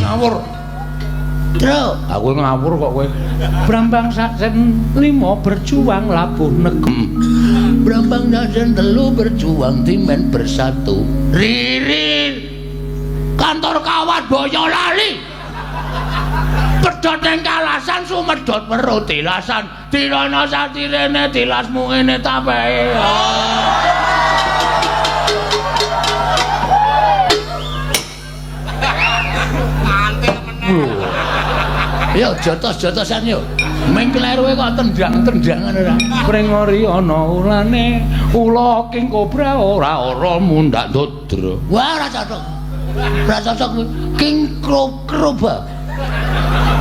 Ngawur. Tro, aku ngawur kok kowe. Brambang sasen 5 berjuang labuh negem. Brambang sasen 3 berjuang timen bersatu. Riri. Kantor kawat Boyolali. Pedhot ning kalasan sumedhot weruh tilasan. Dirana satirene tilasmu ngene tapehe. Yo jotos-jotosan yo. Ming kleruwe kok tendang-tendangan ora. Pringori ana ulane, ula king kobra ora ora mundak dodro. Wah, ora cocok. Ora cocok kuwi. King kroba.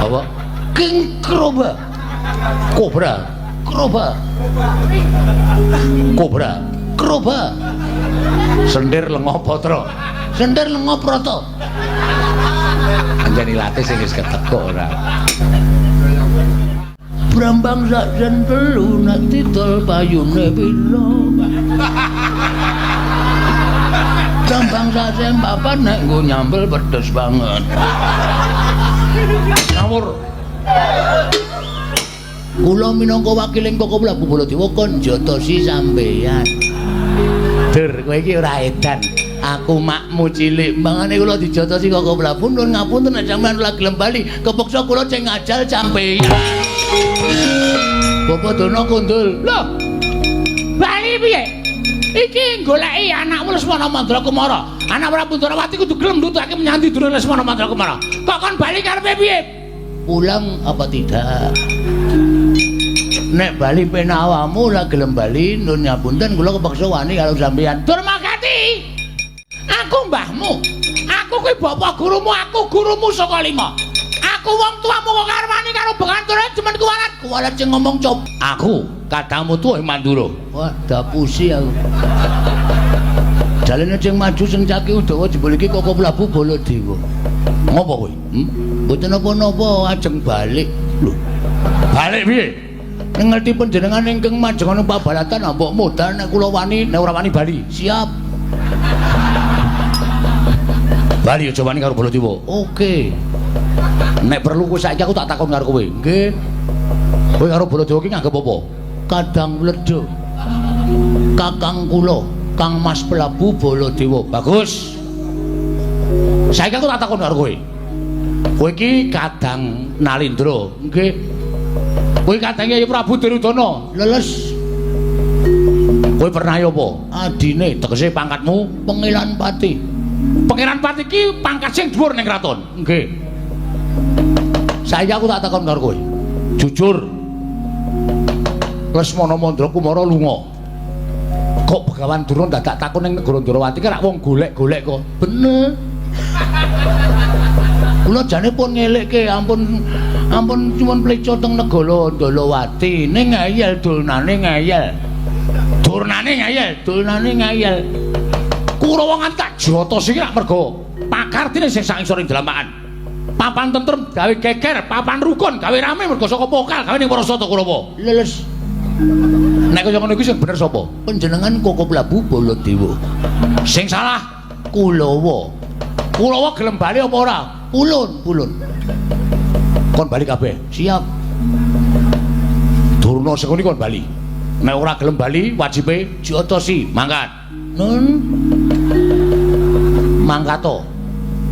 Apa? King kroba. Kobra. Kroba. Kobra. Kroba. Sendir lenga patra. Sendir lenga prata. Anjani latih sing wis ketekuk ora. Brambang sajen telu nek didol payune pira. Brambang sajen papat nek nggo nyambel pedes banget. Ngawur. Kula minangka wakiling Koko Prabu Baladewa kon jotosi sampeyan. Dur, kowe iki ora edan. Aku makmu cilik, mangane kula dijotosi Koko Prabu nuwun ngapunten nek sampeyan ora gelem bali, kepeksa kula ceng ngajal sampeyan. Bapak Dono kondul. Lho. Bali piye? Iki goleki anakmu Lesmana Mandra Kumara. Anak Prabu Ndrawati kudu gelem nutake menyang Durna Lesmana Mandra Kumara. Kok kon bali karepe piye? Pulang apa tidak? Nek bali penawamu ora gelem bali, nun ngapunten kula kepeksa wani karo sampeyan. Durmagati. Aku mbahmu. Aku kuwi bapak gurumu, aku gurumu saka lima. Aku wong tuamu kok karo wani karo bekanture jemen kuwalat. Kuwalat sing ngomong cop. Aku kadangmu tuwa Mandura. Wah, dapusi aku. Dalene sing maju sing caki Udawa jebul iki Koko Prabu Baladewa. Ngopo kowe? Mboten napa-napa ajeng balik. Lho. Balik piye? Ngerti panjenengan ingkang majengan pabalatan mbok modal nek kula wani, nek ora wani bali. Siap. Bali aja wani karo Baladewa. Oke. Nek perlu kowe saiki aku tak takon karo kowe. Nggih. Kowe karo Baladewa ki nganggep apa? Kadang mledha. Kakang kula, Kang Mas Prabu Baladewa. Bagus. Saiki aku tak takon karo kowe. Kowe iki kadang Nalindra. Nggih. Kowe kadang Kyai Prabu Duryudana. Leles. Kowe pernah apa? Adine, tegese pangkatmu Pangeran Pati. Pangeran Pati iki pangkat sing dhuwur ning kraton. Nggih. Saiki aku tak takon karo kowe. Jujur. Lesmana Mandra Kumara lunga. Kok Begawan Durna dadak takon ning negara Ndrawati ki rak wong golek-golek kok. Bener. Kula jane pun ngelekke ampun ampun nyuwun pleca teng negara Ndrawati ning ngeyel durnane ngeyel. Durnane ngeyel, durnane ngeyel. Kurawa nganti tak jotos iki rak mergo pakartine sing sak isor ing dlamakan. Papan tentrem gawe geger, papan rukun gawe rame mergo saka pokal gawe ning Parasata Kurawa. Leles. Nek kaya ngono iku sing bener sapa? Panjenengan Koko Prabu Baladewa. Sing salah Kulawa. Kulawa gelem bali apa ora? Pulun, pulun. Kon bali kabeh. Siap. Durna Sengkuni kon bali. Nek ora gelem bali wajibe diotosi, mangkat. Nun. Mangkato.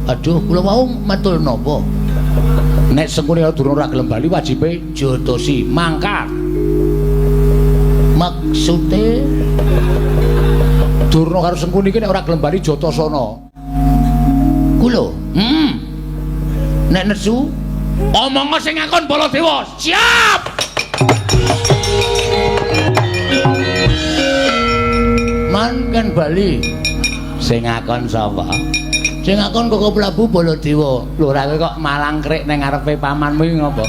Aduh, kula wau matur napa? Nek Sengkuni karo Durna ora gelem bali wajibe diotosi, mangkat. Maksude Durna karo Sengkuni iki nek ora gelem bali jotosana. Kula. Nek nesu omong sing ngakon Baladewa. Siap. Man kan bali. Sing ngakon sapa? Sing ngakon Koko Prabu Baladewa. Lho ora kowe kok malangkrik ning ngarepe pamanmu iki ngopo?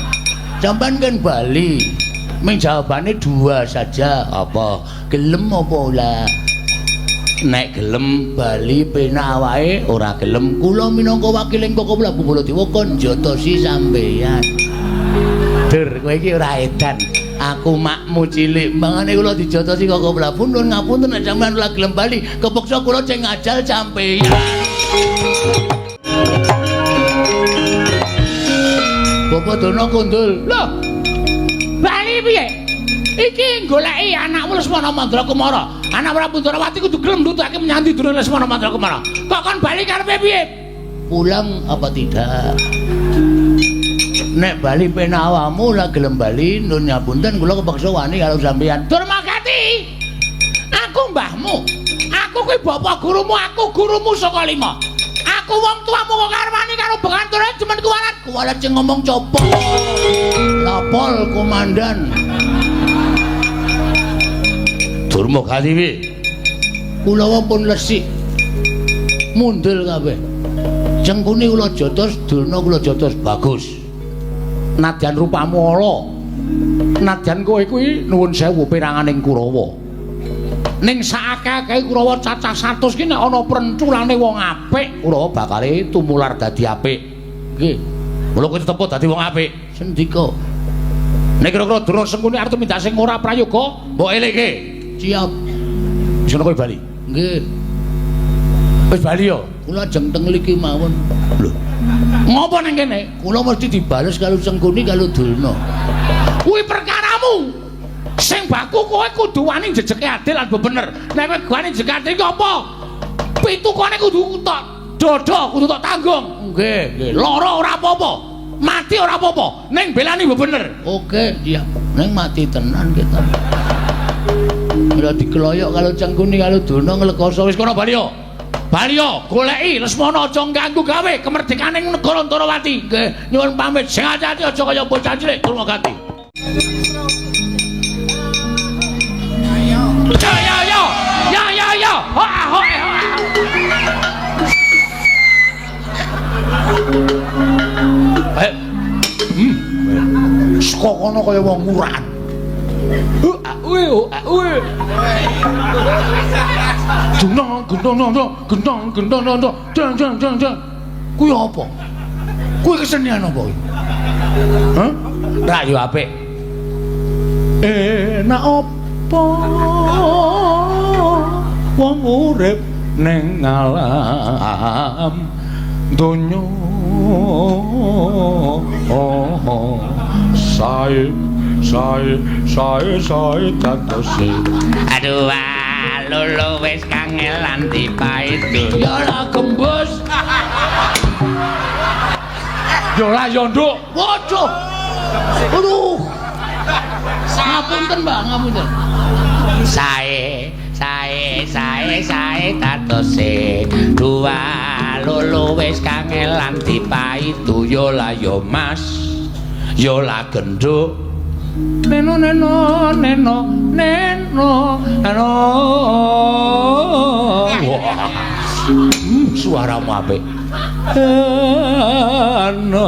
Sampeyan kan bali. Ming jawabane dua saja. Apa? Gelem apa ora? Nek gelem bali penak wae, ora gelem kula minangka wakiling Koko Prabu Baladewa kon jotosi sampeyan. Dur, kowe iki ora edan. Aku makmu cilik, mangane kula dijotosi Koko Prabu nuwun ngapunten nek sampeyan ora gelem bali, kepeksa kula ceng ngajal sampeyan. Bapak Durna kundul. Lho. Bali piye? Iki goleki anakmu Lesmana Mandrakumara. Anak Prabu Ndorowati kudu gelem nutake menyang ndi Durna Lesmana Mandrakumara. Kok kon bali karepe piye? Pulang apa tidak? Nek bali penawamu lah gelem bali, nun nyapunten kula kepeksa wani karo sampeyan. Durmagati. Aku mbahmu. Aku kuwi bapak gurumu, aku gurumu saka lima. Aku wong tuamu kok karep wani karo bekanture jemen kuwalat. Kuwalat sing ngomong copo. Lapol komandan. Durmagati piye? Kula pun lesik. Mundul kabeh. Cengkuni kula jotos, Durna kula jotos bagus. Nadyan rupamu ala. Nadyan kowe kuwi nuwun sewu peranganing Kurawa. Ning saakeh-akehe Kurawa cacah 100 ki nek ana prenculane wong apik, Kurawa bakale tumular dadi apik. Nggih. Mula kowe tetep dadi wong apik. Sendika. Nek kira-kira Durna Sengkuni arep tumindak sing ora prayoga, mbok elingke. Siap. Wis ngono kowe bali. Nggih. Wis bali yo. Kula ajeng teng mriki mawon. Lho. Ngopo nang kene? Kula mesti dibales karo Sengkuni karo Durna. Kuwi perkaramu. Sing baku kowe kudu wani jejeke adil lan bener. Nek kowe wani jejeke adil iki apa? Pitukane kudu tok dada, kudu tok tanggung. Nggih, nggih. Lara ora apa-apa. Mati ora apa-apa. Ning belani bener. Oke, siap. Ning mati tenan kita. Ora dikeloyok karo Sengkuni karo Durna nglekoso wis kono bali yo. Bali yo, goleki Lesmana aja ganggu gawe kemerdekaning negara Ndorowati. Nggih, nyuwun pamit. Sing ati-ati aja kaya bocah cilik Durmagati. Ya ya ya. Ya ya ya. Ho ho ho. Eh. Saka kono kaya wong murahan. Gendong gendong gendong gendong gendong jang jang jang jang. Kuwi apa? Kuwi kesenian apa kuwi? Hah? Ra yo apik. Enak apa wong urip ning alam donya sae sae sae sae dadose. Aduh lolo wis kangelan dipaido. Ya lah gembus. Ya lah ya nduk. Waduh. Aduh. Ngapunten, Mbak, ngapunten. Sae sae sae sae dadose. Dua lolo wis kangelan dipaido. Ya lah ya Mas. Ya lah genduk. Neno neno neno neno neno. Wah. Suaramu apik. Ana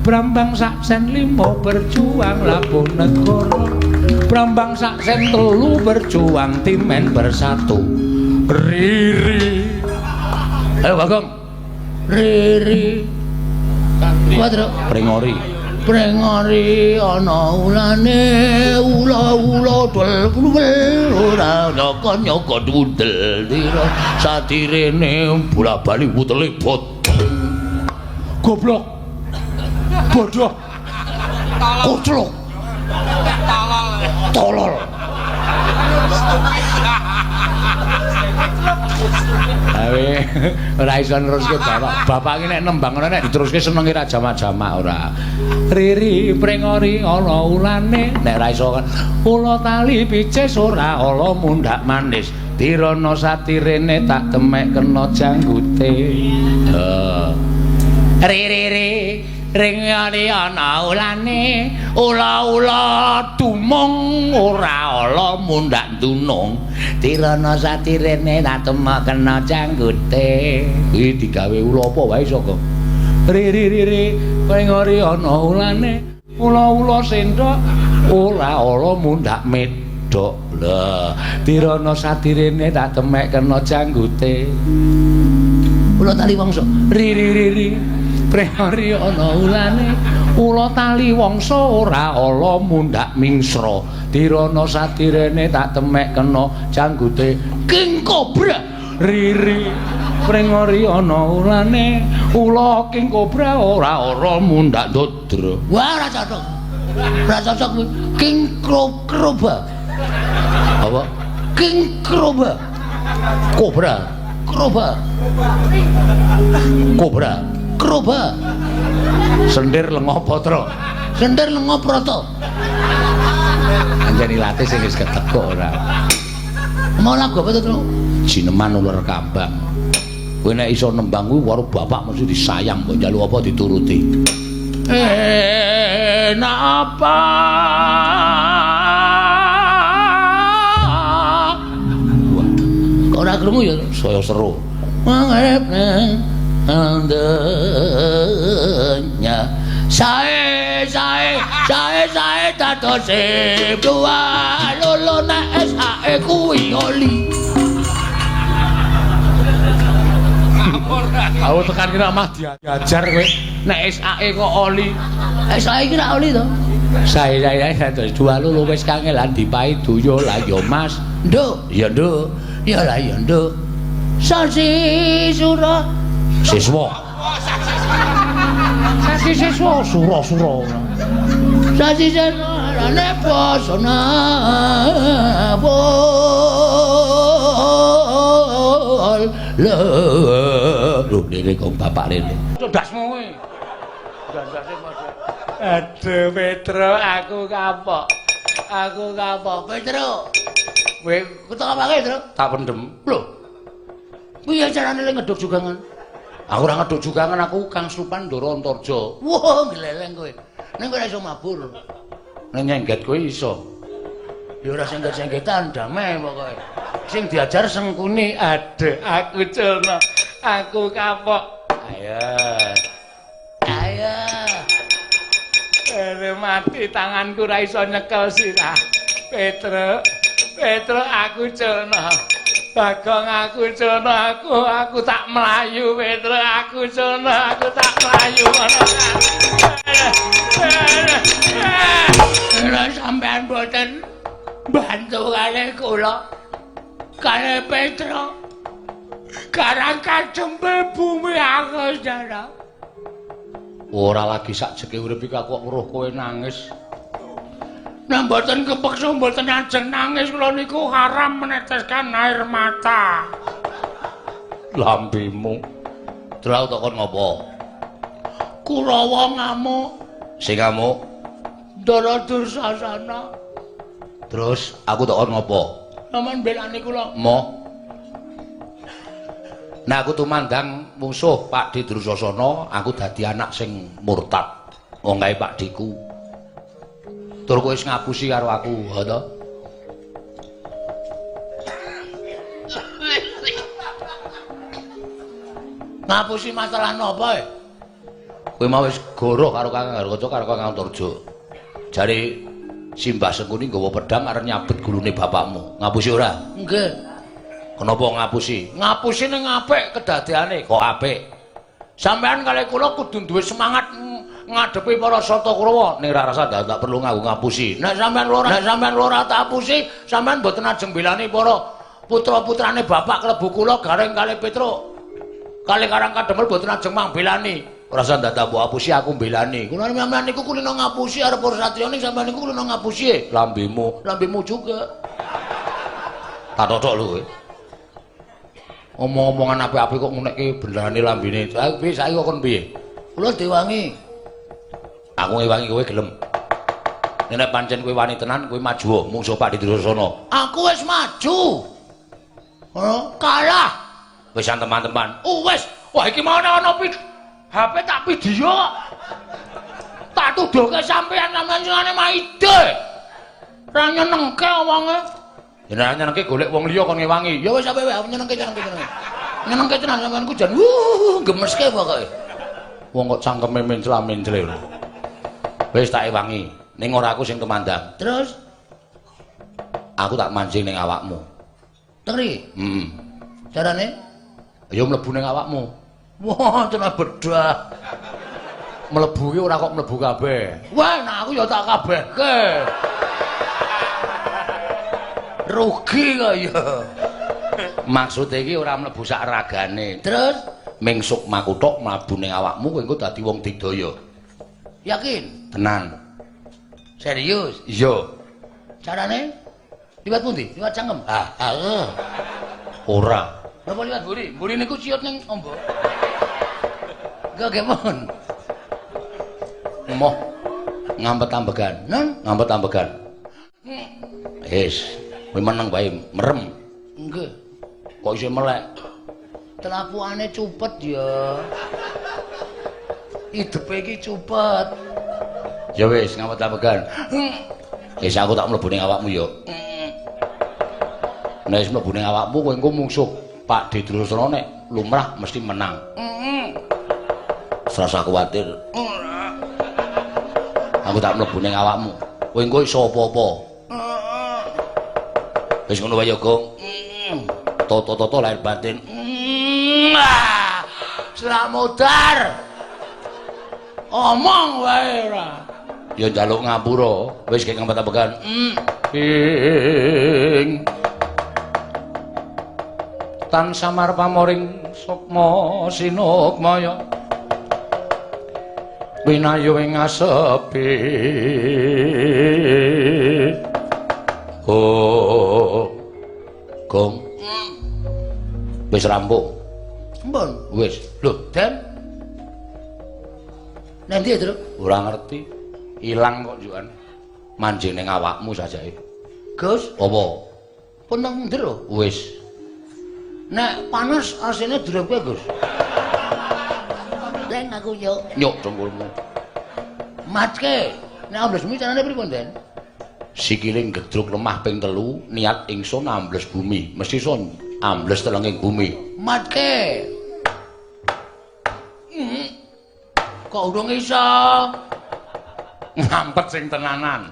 Brambang sak sen 5 berjuang labuh negara. Brambang sak sen 3 berjuang timen bersatu. Riri. Ayo Bagong. Riri. Wadro. Pringori. Prengori ana ulane ula-ula dol kuwel ora nyaka nyaka dudel dira satirene bola-bali wutele botong goblok bodoh koclok tolol. Awe ora iso neruske bapak. Bapak iki nek nembang ngono nek diteruske senenge ra jamak-jamak ora. Riri prengori ana ulane nek ra iso kan ula tali picis ora ala mundhak manis. Dirana satirene tak demek kena janggute. Heeh. Riri ri ring ana ulane ula-ula dumung ora ala mundhak dunung. Dirana satirene tak demek kena janggute. Iki digawe ula apa wae iso kok. Riri riri prengori ana ulane ula-ula sendok ora ala mundhak medhok. Lha dirana satirene tak demek kena janggute. Ula tali wangsa. Riri riri prengori ana ulane ula tali wangsa ora ala mundhak mingsra. Dirana satirene tak demek kena janggute. King Cobra. Riri. Pring ori ana ulane, ula king kobra ora ora mundak dodro. Wah, ora cocok. Ora cocok kuwi. King kroba. Apa? King kroba. Kobra. Kroba. Kobra. Kroba. Sendir lenga patra. Sendir lenga prata. Anjani ilate sing wis ketekuk ora. Mau lagu apa to, Tru? Jineman ular kambang. Kowe nek iso nembang kuwi karo bapak mesti disayang, mbok njaluk apa dituruti. Enak apa? Wah, kok ora krungu ya? Saya seru. Mangarep nang donya. Sae sae sae sae dadose dua lolo nek sae kuwi oli. Aku tekan kira mah diajar kowe nek SAE kok oli. SAE iki ra oli to? Sae sae sae terus dua lolo wis kangelan dipaidu yo lah yo Mas. Nduk, ya nduk. Ya lah ya nduk. Sasi sura siswa. Sasi siswa sura-sura. Sasi siswa rane basana bol. Lho, lho rene kok bapak rene. Codasmu kuwi. Dandase padha. Aduh Petro, aku kapok. Aku kapok Petro. Kowe ketok apake, Tru? Tak pendem. Lho. Piye carane le ngeduk jugangan? Aku ora ngeduk jugangan, aku Kang Slupan Ndara Antarja. Wah, gleleng kowe. Ning kowe ora iso mabur. Ning nyengget kowe iso. Ya ora sengget-senggetan, damai pokoke. Sing diajar Sengkuni, aduh aku culna, aku kapok. Ayo. Ayo. Ere mati tanganku ora iso nyekel sirah. Petro, Petro aku culna. Bagong aku culna, aku tak mlayu Petro, aku culna, aku tak mlayu ngono. Ora sampean boten bantu kalih kula. Kalih Petro. Karang kadempel bumi aku jana. Ora lagi sakjeke urip iki aku kok weruh kowe nangis. Nek mboten kepeksa mboten ajeng nangis kula niku haram meneteskan air mata. Lambemu. Terus tak kon ngopo? Kurawa ngamuk. Sing ngamuk? Ndara Dursasana. Terus aku tak kon ngopo? Sampeyan belani kula. Moh. Nah aku tumandang mungsuh Pak D Dursasana, aku dadi anak sing murtad. Wong kae Pak Diku. Tur kowe wis ngapusi karo aku, ha to? Ngapusi masalah napa e? Kowe mau wis goroh karo Kang Garkaca karo Kang Antarja. Jare Simbah Sengkuni nggawa pedhang arep nyabet gulune bapakmu. Ngapusi ora? Nggih. Kenapa ngapusi? Ngapusi ning apik kedadeane. Kok apik? Sampeyan kalih kula kudu duwe semangat ngadepi para Sata Kurawa. Ning ora rasa ndak perlu nganggo ngapusi. Nek sampeyan ora tak apusi, sampeyan mboten ajeng belani para putra-putrane bapak klebu kula Gareng kalih Petro. Kalih Karang Kadempel mboten ajeng mangbelani. Ora usah ndak mbok apusi aku mbelani. Kula sampeyan niku kulino ngapusi arep para satriya ning sampeyan niku kulino ngapusi. Lambemu, lambemu juga. Tak totok lho kowe. Omong-omongan apik-apik kok ngunekke benerane lambene. Aku piye saiki kok kon piye? Kula diwangi. Aku ngewangi kowe gelem. Nek pancen kowe wani tenan kowe maju mungsuh Pak Dursasana. Aku wis maju. Kalah. Wis teman-teman. Oh wis. Wah iki mau ana HP tak video. Tak tuduhke sampean sampean singane maide. Ora nyenengke wonge. Ya nek nyenengke golek wong liya kon ngewangi. Ya wis ape wae aku nyenengke nyenengke nyenengke. Nyenengke tenan sampeanku jan gemeske pokoke. Wong kok cangkeme mencla-mencle lho. Wis tak ewangi. Ning ora aku sing tumandang. Terus aku tak mancing ning awakmu. Teri? Heeh. Carane? Ya mlebu ning awakmu. Wah, tenan bedah. Mlebu ki ora kok mlebu kabeh. Wah, nah aku ya tak kabehke. Rugi kok ya. Maksude iki ora mlebu sak ragane. Terus ming sukmaku tok mlebu ning awakmu kowe engko dadi wong digdaya. Yakin? Tenan. Serius? Iya. Carane? Liwat pundi? Liwat cangkem? Ah, ah. Ora. Napa liwat mburi? Mburi niku ciut ning ombo. Nggih, pun. Moh ngampet ambegan. Nen, ngampet ambegan. Wis, kowe meneng wae, merem. Nggih. Kok isih melek? Telapukane cupet ya. Idepe iki cupet. Ya wis, ngampet ambegan. Wis aku tak mlebu ning awakmu ya. Nek wis mlebu ning awakmu kowe engko mungsuh Pak Drusana nek lumrah mesti menang. Serasa kuwatir. Aku tak mlebu ning awakmu. Kowe engko iso apa-apa. Wis ngono wae ya, Gong. Toto-toto lahir batin. Slamudar. Omong wae ora. Ya njaluk ngapura, wis kek ngempet-ambegan. Ing tan samar pamoring sukma sinukmaya. Winayu ing asepi. Oh. Gong. Wis rampung. Sampun. Wis. Lho, Den. Nang ndi, Truk? Ora ngerti. Ilang kok njukan. Manjing ning awakmu sajake. Gus, apa? Pun nang njero. Wis. Nek panas asine durung kowe, Gus. Leng aku yo. Nyuk dengkulmu. Matke. Nek ambles bumi carane pripun, Den? Sikile gedruk lemah ping 3, niat ingsun ambles bumi. Mesti iso ambles telenging bumi. Matke. Kok urung iso? Ngampet sing tenanan.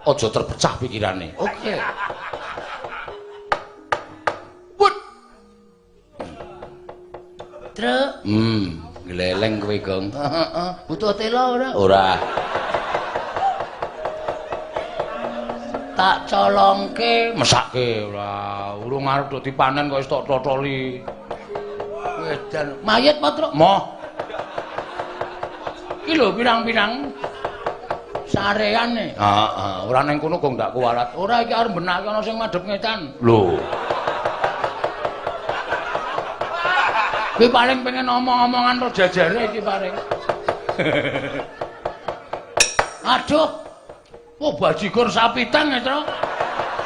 Aja terpecah pikirane. Oke. Wut. Truk. Gleleng kowe, Gong. Heeh. Butuh tela ora? Ora. Tak colongke, mesake ora. Urung arep do dipanen kok wis tok totoli. Wedan. Mayit apa, Truk? Moh. Iki lho pirang-pirang sareane. Heeh, ora ning kono kok ndak kuwalat. Ora iki arep benake ana sing madhep ngetan. Lho. Kuwi paling pengen omong-omongan ro jajare iki paling. Aduh. Oh bajigur sapitan ya, Truk.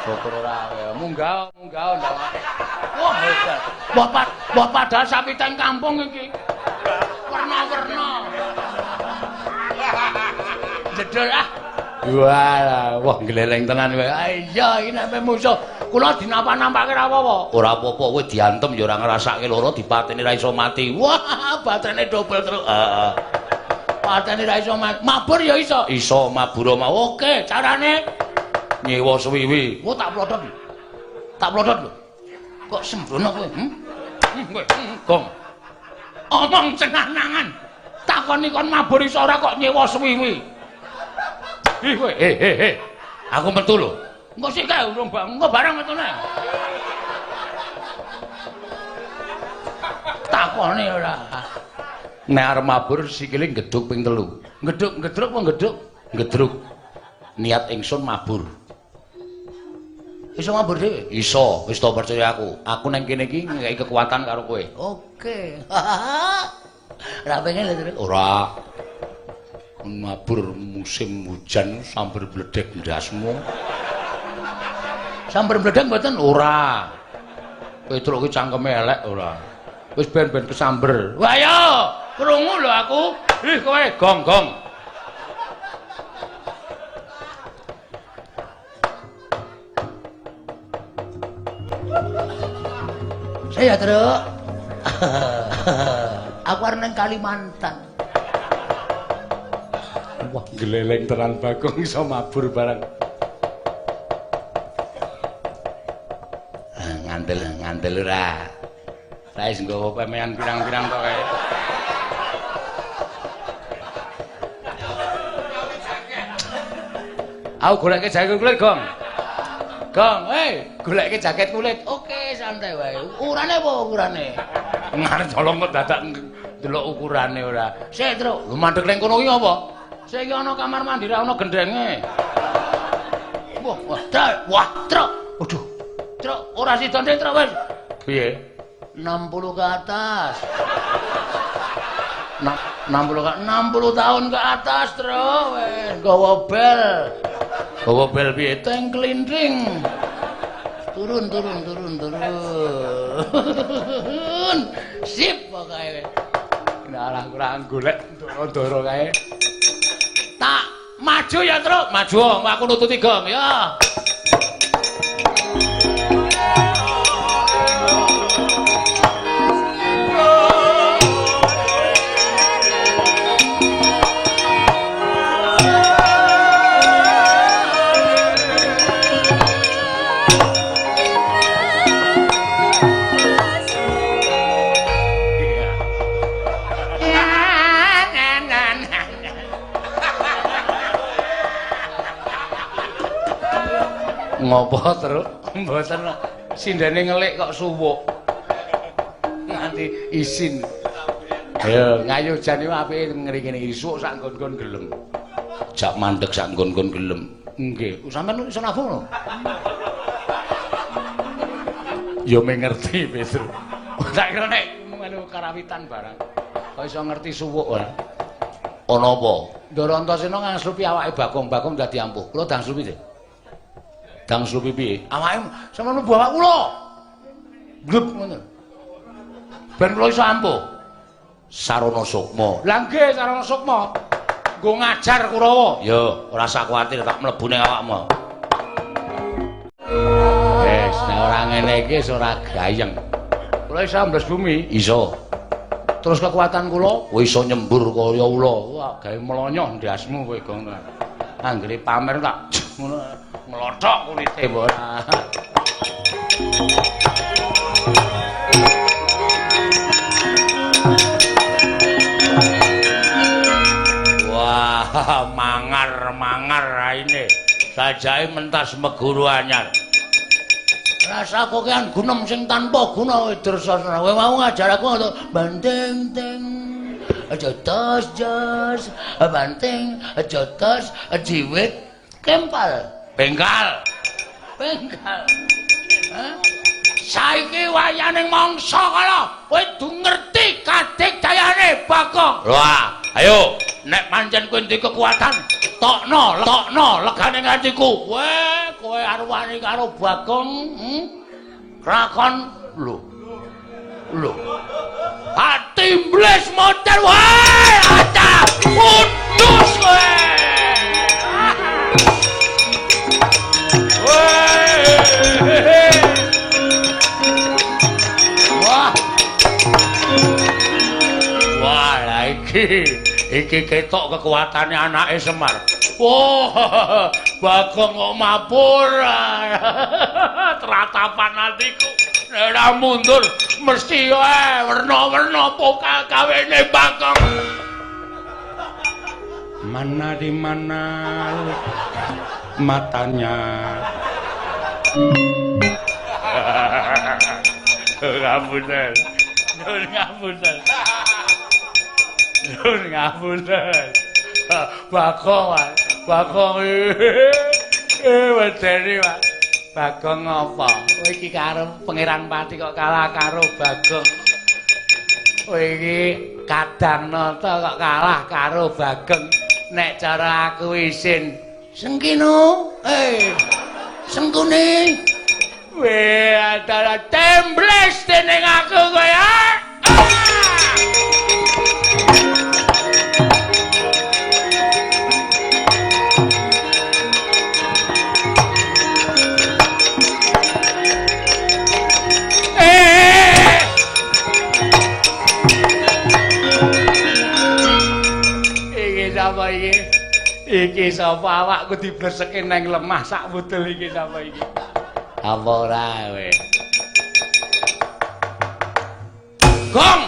Syukur ora munggah, munggah ndak. Wah, hebat. Wah, padahal sapitan kampung iki. Werna-werna. Jedul ah. Walah, wah gleleng tenan kowe. Iya, iki nek musuh kula dinapa-nampake ora apa-apa. Ora apa-apa, kowe diantem ya ora ngrasake lara, dipateni ra iso mati. Wah, baterene dobel terus. Heeh. Patene ra iso mati. Mabur ya iso. Iso mabur mau. Oke, carane nyewa suwiwi. Wah, tak plodot. Tak plodot lho. Kok sembrono kowe? Kowe, Gong. Omong cenah-nangan. Takoni kon mabur iso ora kok nyewa suwiwi. Ih kowe, he. Aku metu lho. Engko sik kae urung engko barang metune. Takoni ora. Nek arep mabur sikile gedhuk ping 3. Gedhuk, gedruk apa gedhuk? Gedruk. Niat ingsun mabur. Iso mabur dhewe? Iso, wis to percaya aku. Aku nang kene iki ngekeki kekuatan karo kowe. Oke. Ora pengen lho, Truk. Ora. Mabur musim hujan sambar bledek ndasmu. Sambar bledek mboten? Ora. Petruk ki cangkeme elek ora. Wis ben-ben kesamber. Wah ayo, krungu lho aku. Ih kowe gong-gong. Saya Truk. Aku arep nang Kalimantan. Wah, gleleng tenan Bagong iso mabur barang. Ngandel, ngandel ora. Saya wis nggawa pemean pirang-pirang to kae. Aku goleke jaket kulit, Gong. Gong, hei, goleke jaket kulit. Oke, Santai wae. Ukurane apa ukurane? Ngarep colong kok dadak ndelok ukurane ora. Sik, Truk. Lho mandeg ning kono ki apa? Sik iki ana kamar mandi ra ana gendenge. Wah, wah, Truk. Wah, Truk. Aduh. Truk, ora sida ndek, Truk wis. Piye? 60 ke atas. 60 tahun ke atas, Truk. Wis nggawa bel. Gawa bel piye? Teng klinting. Turun, turun, turun, turun. Sip pokoke. Nah, kurang golek ndoro-ndoro kae. Tak maju ya, Truk. Maju, aku nututi gong ya. Ngopo, Truk? Mboten sindene ngelik kok suwuk. Nganti isin. Ayo, ngayu jan iki apike ngeri ngene iki suwuk sak nggon-nggon gelem. Jak mandeg sak nggon-nggon gelem. Nggih, sampean iso nabung lho. Ya me ngerti, Petru. Tak kira nek melu karawitan barang. Kok iso ngerti suwuk ora? Ana apa? Ndara Antasena ngangslupi awake Bagong, Bagong dadi ampuh. Kula dangslupi, Dik. Dangslupi piye? Awake sampeyan mlebu awak kula. Glep ngono. Ben kula iso ampuh. Sarana sukma. Lah nggih, sarana sukma. Nggo ngajar Kurawa. Ya, ora usah kuwatir tak mlebu ning awakmu. Wis, nek ora ngene iki wis ora gayeng. Kula iso ambles bumi? Iso. Terus kekuatan kula, kowe iso nyembur kaya ula. Wah, gawe mlonyoh ndasmu kowe, Gong. Anggere pamer tak ngono nglothok kulite ora. Wah, mangar-mangar raine. Sajake mentas meguru anyar. Rasa kokean gunem sing tanpa guna Dursasana. Kowe mau ngajar aku ngono, banting ting. Aja tos jos, banting, aja tos, jiwit, kempal. Bengkal. Bengkal. Hah? Saiki wayaning mangsa kala, kowe kudu ngerti kadigdayane Bagong. Wah, ayo nek pancen kowe duwe kekuatan, tokno, tokno legane atiku. Kowe, kowe arep wani karo Bagong, Krakon lho. Lho. Ati mbles model wae, acah putus kowe. Wah. Wah, lah iki iki ketok kekuatane anake Semar. Wah, Bagong kok mapur. Tratapan atiku. Nek ora mundur mesti wae werna-werna pokal kawene Bagong. Mana di mana matanya. Ngapunten. Nyuwun ngapunten. Nyuwun ngapunten. Bagong, Mas. Bagong. Wedeni, Mas. Bagong ngapa? Kowe iki karo Pangeran Pati kok kalah karo Bagong. Kowe iki Kadang Nata kok kalah karo Bagong. Nek cara aku isin. Sengkino, Sengkune. Weh, antara tembles dening aku kowe. Ah! Iki sapa iki? Iki sapa awakku dibleseke nang lemah sak wutul iki sapa iki? Apa ora kowe? Gong.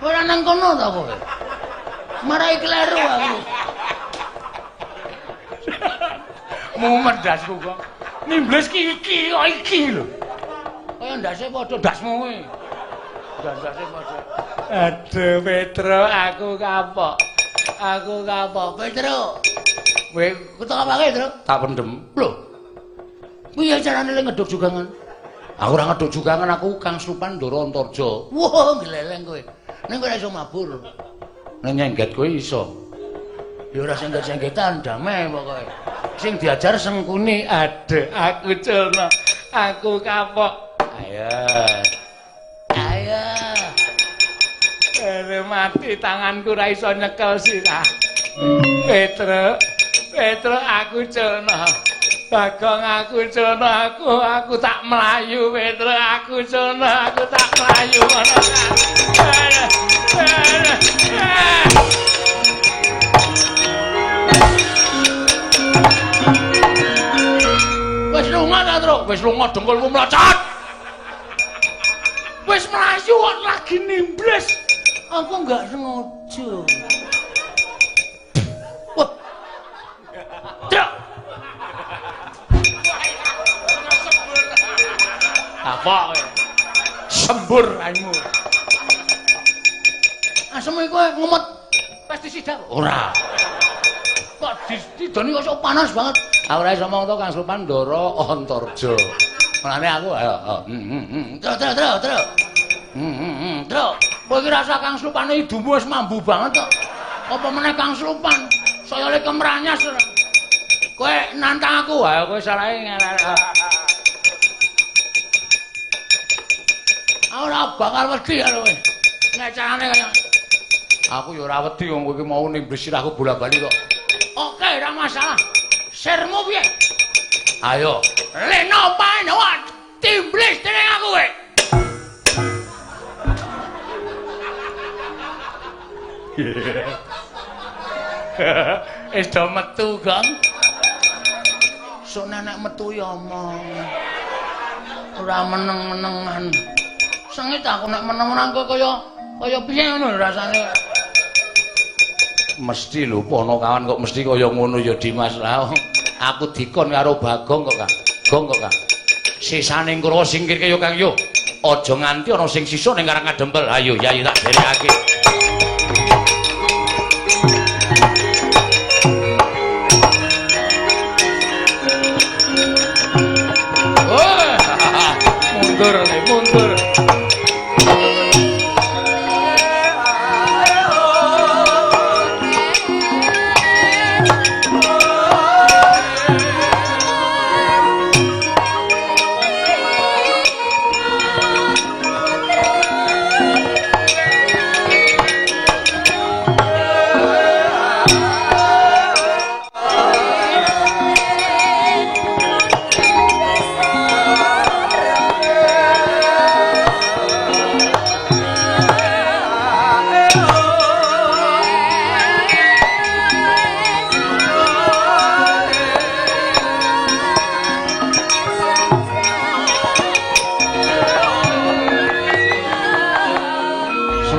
Ora nang kono ta kowe? Marai kleru aku. Mumet dasku kok. Nimbles ki iki kok iki lho. Kaya ndase padha ndasmu kuwi. Ndase padha. Aduh Petro, aku kapok. Aku kapok Petro. Kowe ketok apake, Tru? Tak pendem. Lho. Piye carane le ngeduk jugangan? Aku ora ngeduk jugangan, aku Kang Slupan Ndara Antarja. Wah, gleleng kowe. Ning kowe ora iso mabur. Ning nyengget kowe iso. Ya ora sengget-senggetan, damai pokoke. Sing diajar Sengkuni. Aduh, aku culno. Aku kapok. Ayo. Ayo. Ere mati tanganku ora iso nyekel sirah. Petro, Petro aku culno. Bagong aku culno, aku tak mlayu Petro, aku culno, aku tak mlayu ngono. Wis lunga ta, Tru? Wis lunga dengkulmu mlocot. Wis mlayu kok lagi nimbles. Aku enggak sengaja. Wah. Truk. Apa kowe? Sembur raimu. Asem iku ngemut pestisida. Ora. Kok didoni kok sok panas banget. Aku ora iso omong to Kang Slupan Ndara Antarja. Mulane aku ayo. Truk truk truk truk. Truk. Kowe iki rasa Kang Slupane idumu wis mambu banget kok. Apa meneh Kang Slupan? Saya le kemranyas. Kowe nantang aku, ayo kowe salahe ngelek. Aku ora bakal wedi karo kowe. Nek carane kaya aku ya ora wedi wong kowe iki mau nimblis sirahku bola-bali kok. Oke, ora masalah. Sirmu piye? Ayo, leno panawat timblis dening aku kowe. Wis do metu, Gong. Sok nek metu ya omong. Ora meneng-menengan. Sengit aku nek meneng-meneng kok kaya piye ngono rasane. Mesti lho ponokawan kok mesti kaya ngono ya Dimas lah. Aku dikon karo Bagong kok, Kang. Gong kok, Kang. Sisane Kurawa singkirke yo, Kang yo. Aja nganti ana sing sisa ning Karang Kadempel. Ayo, Yayi tak derekake. Oh, mundur, mundur.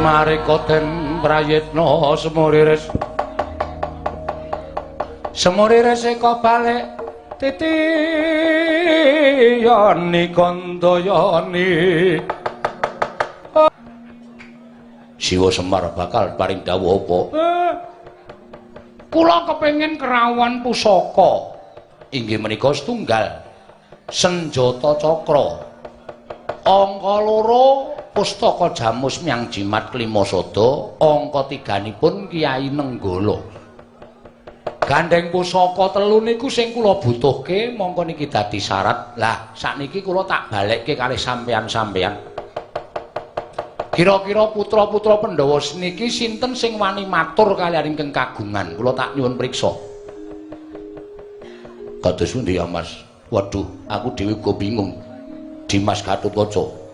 Marikoten prayitna semuriris semuriris eka balik titiyani kandayani. Siwa Semar bakal paring dawuh apa? Kula kepengin kerawuhan pusaka. Inggih menika setunggal senjata cakra, angka loro pustaka jamus miang jimat klima sada, angka tiganipun Kyai Nenggala. Gandeng pusaka telu niku sing kula butuhke, mongko niki dadi syarat. Lah sakniki kula tak balekke kalih sampeyan-sampeyan. Kira-kira putra-putra Pandhawa niki sinten sing wani matur kaliyan ingkang kagungan? Kula tak nyuwun priksa. Kados pundi ya, Mas? Waduh, aku dhewe uga bingung. Dimas Gatotkaca.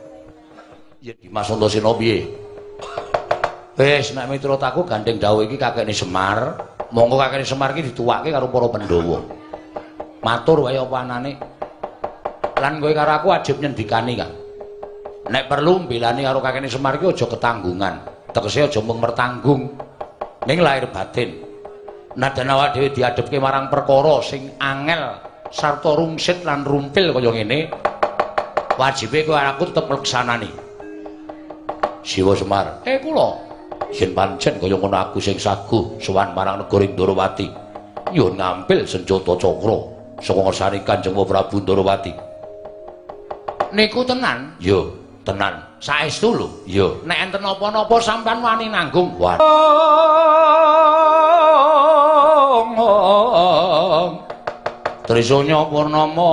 Ya Dimas Antasena piye? Wis nek miturut aku gandeng dawuh iki kakekne Semar, monggo kakekne Semar iki dituwake karo para Pandhawa. Matur wae apa anane. Lan kowe karo aku wajib nyendikani, Kang. Nek perlu mbelani karo kakekne Semar iki aja ketanggungan. Tegese aja mung mertanggung ning lahir batin. Nadan awak dhewe diadhepke marang perkara sing angel sarta rungsit lan rumpil kaya ngene. Wajibe kowe aku tetep ngleksanani. Siwa Semar. Kula yen pancen kaya ngono aku sing saguh sowan marang negara Ndorowati. Nyuwun ngampil senjata cakra saka ngersane Kanjeng Prabu Ndorowati. Niku tenan? Iya, tenan. Saestu lho. Iya. Nek enten napa-napa sampean wani nanggung. Wani. Trisanya purnama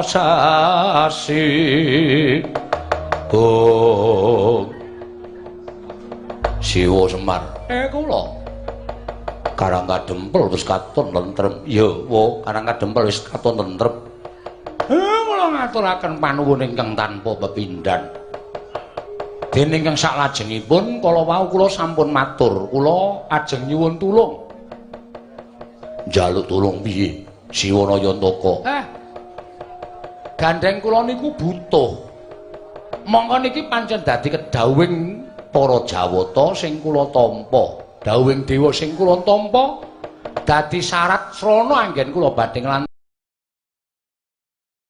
sasi. Oh. Siwa Semar. Kula. Karang Kadempel wis katon tentrem. Ya, wo, Karang Kadempel wis katon tentrem. Kula ngaturaken panuwun ingkang tanpa pepindhan. Dene ingkang saklajengipun kala wau kula sampun matur, kula ajeng nyuwun tulung. Njaluk tulung piye? Siwa Nayantaka. Gandheng kula niku butuh. Mongko niki pancen dadi kedhawuhing para Jawata sing kula tampa. Dhawuhing dewa sing kula tampa dadi syarat srana anggen kula badhe nglantaran